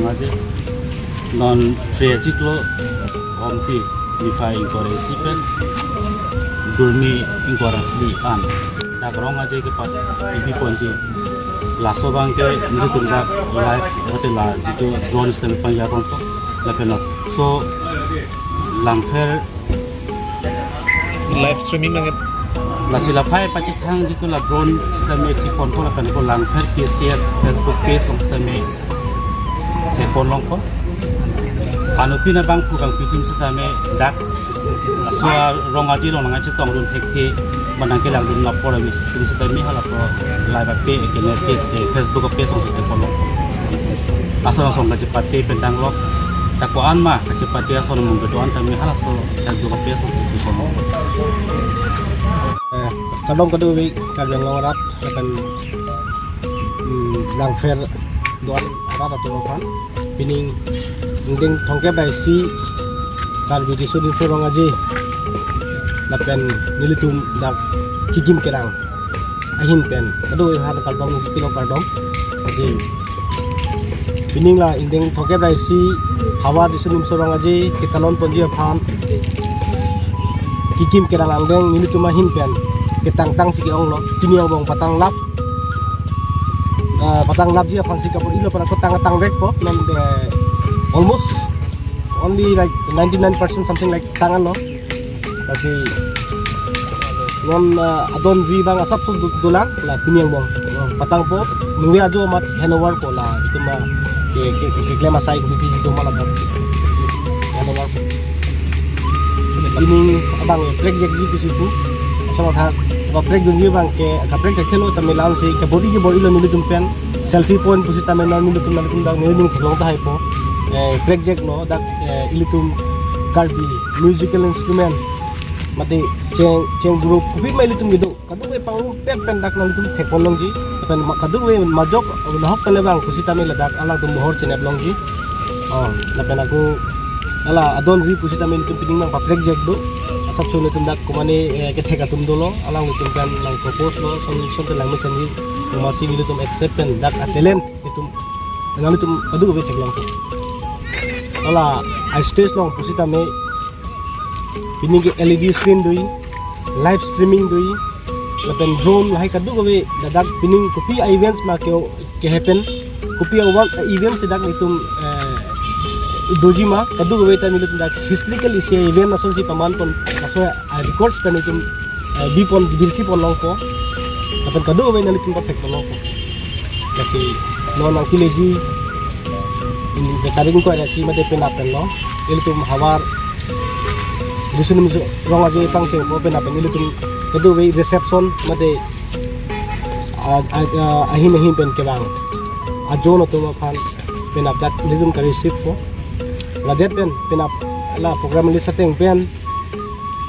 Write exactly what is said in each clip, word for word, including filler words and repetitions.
Aje non Trejik lo Ompi niphai ingkoi ra isi pen Durmi ingkoi ra phli an dak Rong Aje kepapi ponji. Laso abang ke nelitum dak live hotel la jitu drone system pangya ponpo. Lapen laso Langpher live streaming nang. Lasi laphai pachethang jitu la drone system e thik ponpo lapen ko Langpher P C S Facebook page along system e thek pon longpo. Anuttin abangphu abang pichim system e dak laso Rong Aje along nangchetongdun thekthe, manang kelangdun nap por ami pichim system e halaso live ape ke ne page, eh, Facebook page along thek pon longpo. Ason ason kachepate pen tanglo. Dak ko-an ma kachepate ason mung kedo-an tame halaso Facebook page along thek pon longpo. Eh, kardom kadokave Karbi Anglong arat lapen, hmm, Langpher do-an arat atum aphan. Pining ingdeng thomkep ra isi Karbi Riso Nimso Rong Aje lapen nelitum dak Kikim Kerang ahin pen kadokave aphan kardom nangpilo, kardom. Lasi pining la ingdeng thomkep ra isi Havar Riso Nimso Rong Aje ketalon ponji aphan Kikim Kerang angdeng nelitum ahin pen ketangtang si ke-onglo. Pini angbong patanglap, ah, patanglapji aphan si kabor-ilo aphan ako tang tangvekpo. Non, eh, almost only like ninety-nine percent something like tanglo. Lasi non, ah, adon ri abang asapso do-, dolang la pini angbong, ah, patangpo, ningve ajo amat handover po la itum ma ke, ke, ke, keklem asai ko piji do ma la handover po. Pining abang, eh, prekjekji pusi pu. Asal thak apa prekdunji abang ke kaprek thekthelo tame la-ansi kabor-i kabor-ilo nelitum pen. Selfie point pusitame non nelitum nelitum dak nelitum theklong tahai po. Eh, prekjeklo dak, eh, ilitum Karbi musical instrument mate cheng, cheng group kopima ilitum kedo kadokave pangrumpet pen dak nelitum thek pon longji. Lapen ma-, kadokave majok nahok pen abang pusitame ladak alangtum mohor chenep longji. Oh, lapen ako hala adon ri pusitame nelitum pining abang paprek jek do. Asapso nelitum dak komane, eh, kethek atum dolo, alanglitum pen nang propose lo, son son pen langmesen ji, komasi nelitum accept pen dak a-talent nelitum, nanglitum kadokave theklong. Hala a-stage along pusitame pining ke L E D screen do-i, live streaming do-i, lapen drone lahai kadokave ladak pining kopi a-events ma ke, ke-happen, kopi a-events si dak nelitum, eh, doji ma, kadokave ta nelitum dak historical isi a-event asonsi paman pon, laso a-records ta nelitum, eh, bi pon, birki pon longpo. Lapen kadokave nelitum ta thek pon longpo. Lasi non nangkeleji ingkoi ra isi mate penap penlo, ilitum Havar Riso Nimso Rong Aje pangchengpo penap pen ilitum kadokave reception mate a, a, a, ahin ahin pen kevang a-zone atum aphan penap dak nelitum ka-receive po. Ladet pen penap la program list ateng pen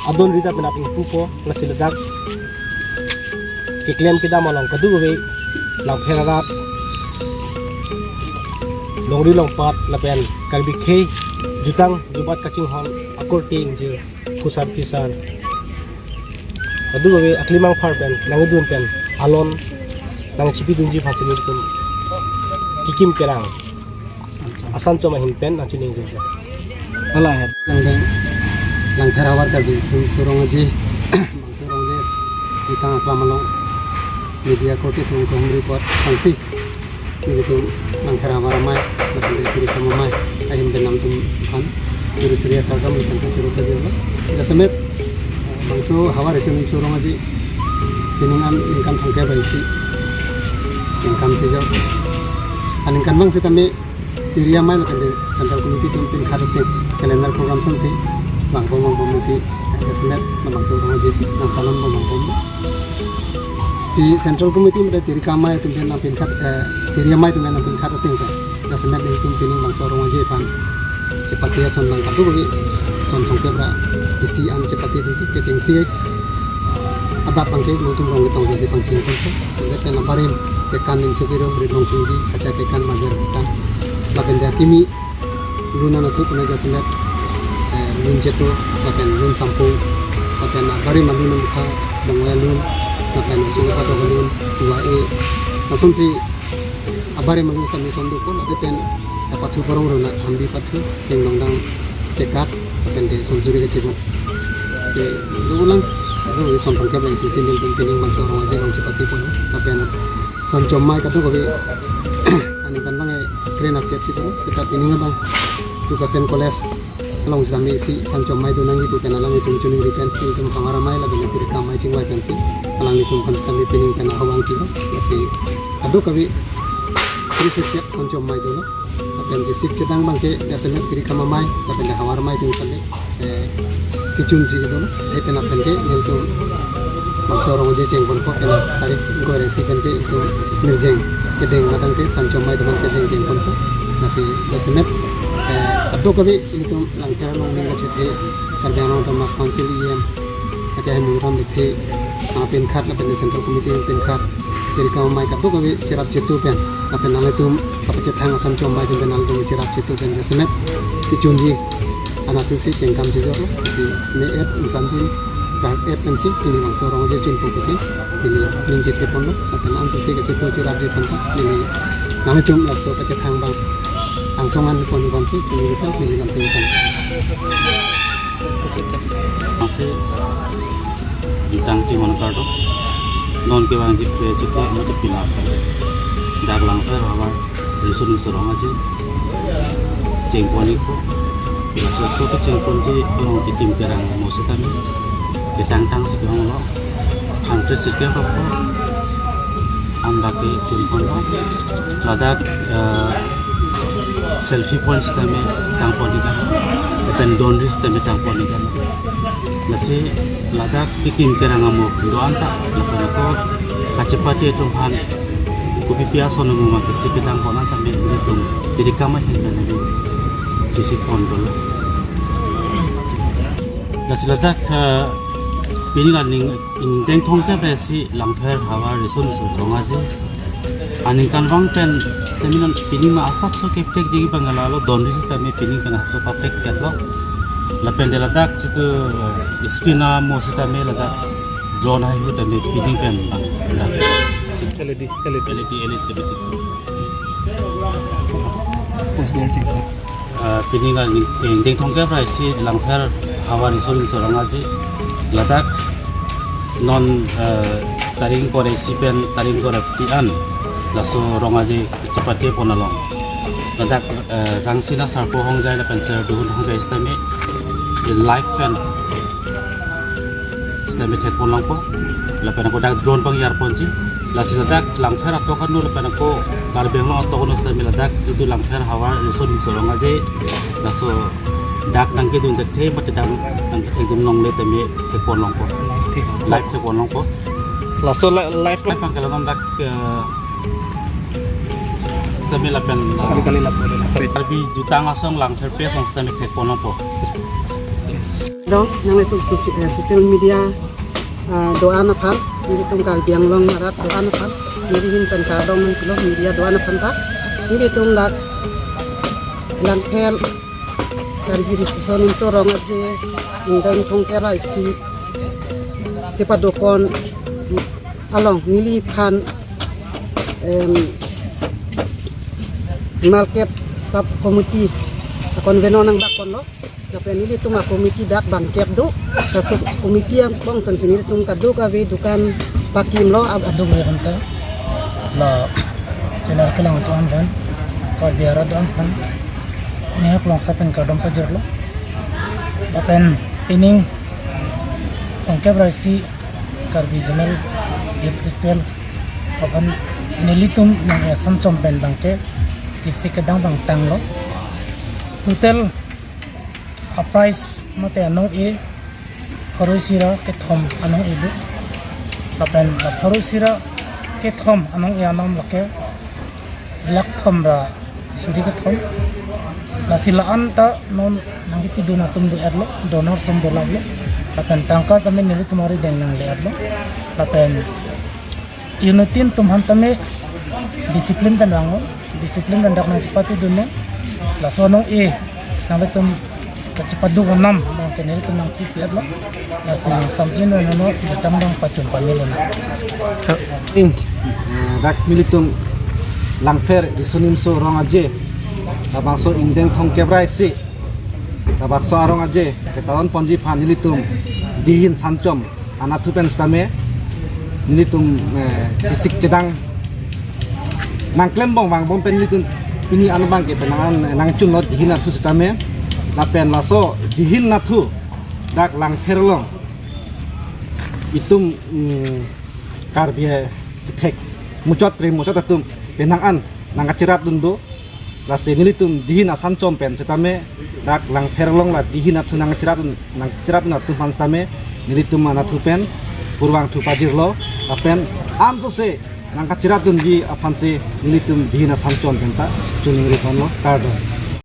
adon ri ta penap ingpupo. Lasi ladak keklem kedam along kadokave Langpher arat, longri longpat lapen Karbi khei jutang jubat kachinghon akorte ingjir, khosar kisar, kadokave aklimang phar pen nangdun pen alon nangchipidunji aphansi nelitum Kikim Kerang asan chom ahin pen nangchiningjirlo. Hala he. Nangdeng Langpher Havar Karbi Riso Nimso Rong Aje, bangso Rong Aje jutang aklam along media korte atum kehumri apot aphansi nelitum Langpher Havar amei lapen Tirikam amei ahin pen nangtum aphan suri suri akardom lapen kachoro pajirlo. Jasemet, eh, bangso Havar Riso Nimso Rong Aje pining an ningkan thomkep ra isi kengkam chejor. Aningkanvang sitame Tiri amei lapen Central Committee atum pinkhat ateng calendar program asonsi vangpon vangpon pensi jasemet labangso Rong Aje nangtalon pon vangpon. Chi Central Committee mate Tirikam amei atum pen nangpinkhat, eh, Tiri amei atum pen nangpinkhat ateng pen jasemet nelitum pining bangso Rong Aje aphan chepate ason abang kadokave ason thomkep ra isi an chepate dun kechengsi adap abangke nelitum rong ketong keji pangcheng ponpo. Lapen abarim kekan Nimso Kero, Rit Longchingdi, Hacha kekan, Majar kekan, lapen dia kimi lun anatthu kuna jasemet, eh, lun Jeto, lapen lun Sampo, lapen abarim alun Amukha, Bongwe alun, lapen Sungkadok alun, Dua e, lasonsi abarim alun sitame son dopo, lapen Pathu porong runa thambi pathu, kengdong dang kekat, lapen de sonjuri kachibun. Ke dulang, adu ison pangkep lai sisi nelitum pining bangso rong aje along chepate pon. Lapen Sanchom Amei kadokave aningkan abang e krenap kep si tu, seta pining abang Lukasen College along sami si Sanchom Amei do nangji pu pen alanglitum choningri pen, ilitum Havar Amei lapen Tirikam Amei chingvai pensi alanglitum aphan sitame pining pen ahobang kilo. Lasi kadokave kre sirkep Sanchom Amei dolo. Lapen chesik chedang abang ke jasemet Tirikam Amei lapen de Havar Amei atum sitame, eh, kechunji dolo. Hai penap pen ke nelitum bangso rong aje chengpon ko, penap tarik ingkoi ra isi pen ke itum nirjeng kedeng matang ke Sanchom Amei atum kedeng chengpon ko. Lasi jasemet, eh, kadokave ilitum Langpher along ning kachethe Karbi Anglong Autonomous Council E M, ake hai Mongrang Lekthe, ah, pinkhat lapen Central Committee pinkhat, Tirikam Amei kadokave cherap chetu pen, lapen nanglitum kapachethang Sanchom Amei atum pen nanglitum cherap chetu pen jasemet kechunji anatthu si kengkam chejor, si me-et ingsamjin, prang et pensi pini bangso rong aje chunpo pusi neli ning chethe ponlo, lapen ansi si kachetu cherapji pon ta, neli nanglitum laso kachethang abang angsong an pon abang si, neli pen neli lam pen. Masi jutang chingvai kardom. Non kevangji kre chiklo mate pinap kali. Dak Langpher Havar Riso Nimso Rong Aje chengpon ikpo. Laso so kechengponji along kikim kerang mo sitame ketang tang si kehong lo. Hangkre sirkep apho anbak ke chunpon lo. Ladak, eh, selfie point sitame tangpon ikam, lapen donri sitame tangpon ikam. Lasi ladak kikim kerang amo do-an ta, lapen ako kachepate atum aphan kopi pi ason amo ma kesi ketangpon an tame nelitum Tirikam ahin pen neli chesik pon dolo. Lasi ladak, eh, pining aning ingdeng thomkep ra isi Langpher Havar Riso Nimso Rong Aje aningkan vang pen sitame non pining ma asapso keprekji abang lalo, donri sitame pining pen asapso paprek chetlo. Lapen de ladak chitu, eh, screen amo sitame ladak drone hai hu tame pining pen abang ladak. L E D, L E D. L E D, L E D tame. Post bell check. Ah, pining aning ingdeng thomkep ra isi Langpher Havar Riso Nimso Rong Aje ladak non, eh, tarik ingkoi ra isi pen tarik ingkoi ra phli an laso rong aje chepate pon along ladak, eh, Rangsina Sarpo Hongjai lapen Sir Duhun Hongjai sitame live pen sitame thekpon longpo. Lapen ako dak drone abang yarponji. Lasi ladak Langpher atok ano lapen ako Karbi Anglong atok ano sitame ladak jitu Langpher Havar Riso Nimso Rong Aje laso dak nangkedun thekthe mate dak nangkethekdun longle tame thekpon longpo. Live thek. Live thekpon longpo. Laso li-, live lo. Live abang ke ladak, eh, sitame lapen, eh, kali kali lapen. Karbi jutang asong Langpher page along sitame thekpon longpo. Dong, nanglitum soci-, eh, social media, ah, do-an aphan, nelitum Karbi Anglong arat do-an aphan, neli ahin pen kardom nangpilo media do-an aphan ta, nelitum dak Langpher Karbi Riso Nimso Rong Aje ingdeng thomkep ra isi kepadopon along neliphan, em, market sub committee a-convener nangbak ponlo. Lapen nelitum a-committee dak bangkep do. Laso committee angbong pensi nelitum kadokave dukan pakimlo ab- Kadokave aphanta, la channel kelang atum aphan, Karbi arat atum aphan, nihak longsa pen kardom pajirlo. Lapen pining thomkep ra isi Karbi Zonal Youth Festival aphan nelitum nang Sanchom pen abang ke kesi kedang abang tanglo. Total a-prize mate anong-e pharo isi ra kethom anong-e do. Lapen la pharo isi ra kethom anong-e alam lake lakh thom ra suri kethom. Lasi la-an ta non nangkepidun atum do-etlo, donor atum dolaplo. Lapen tangka tame nelitum arideng nangle-etlo. Lapen unit team atum aphan tame discipline pen vanglo, discipline pen dak nangchepatedunlo. Laso anong-e nanglitum kachepaduk anam abang ke nelitum nangkipetlo. Lasi samjin nono jutang abang pachun pame lonang. Ing, eh, dak nelitum Langpher Riso Nimso Rong Aje labangso ingdeng thomkep ra isi, labangso arong aje ketalon ponji aphan nelitum dihin sanchom anatthu pen sitame nelitum, eh, chesik chedang nangklembom vangbom pen nelitum pini anbang ke penang an nangchunlo dihin anatthu sitame. Lapen laso dihin anatthu dak Langpher along itum, mm, Karbi kethek muchot re muchot atum penang an nangkacherapdun do. Lasi nelitum dihin asanchom pen sitame dak Langpher along la dihin anatthu nangcherapdun, nangcherapdun atum aphan sitame nelitum anatthu pen kurvangthu pajirlo. Lapen ansose nangkacherapdunji aphansi nelitum dihin asanchom pen ta choningri ponlo, kardom.